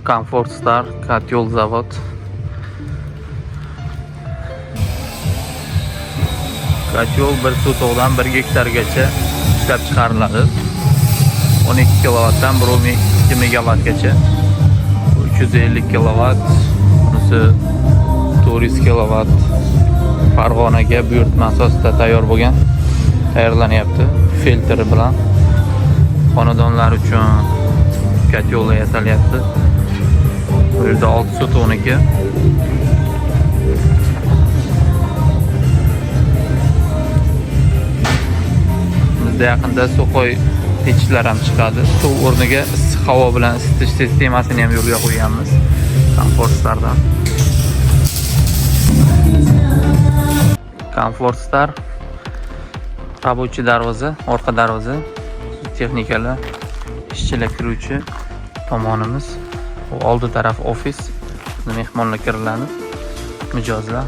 Comfort Star Katyol zavod. Katyol 1 sotixdan 1 gektargacha ishlab chiqariladi. 12 kilovatdan 1,2 megavatgacha. 350 kilovat, bunisi 400 kilovat. Farg'onaga buyurtma asosida tayyor bo'lgan, tayyorlanyapti filtri bilan. Xonadonlar uchun katyollar yasalyapti. Bu yerda 6 sotixniki. Bizda yaqinda suxoy pechlar ham chiqadi. Suv o'rniga issiq havo bilan isitish sistemasini ham yo'lga qo'yganmiz. Comfort Stardan. Comfort Star рабочий darvoza, orqa darvoza, texnikalar, ishchilar kiruvchi tomonimiz. Bu oldi taraf ofis, mehmonlar kiriladi, mijozlar.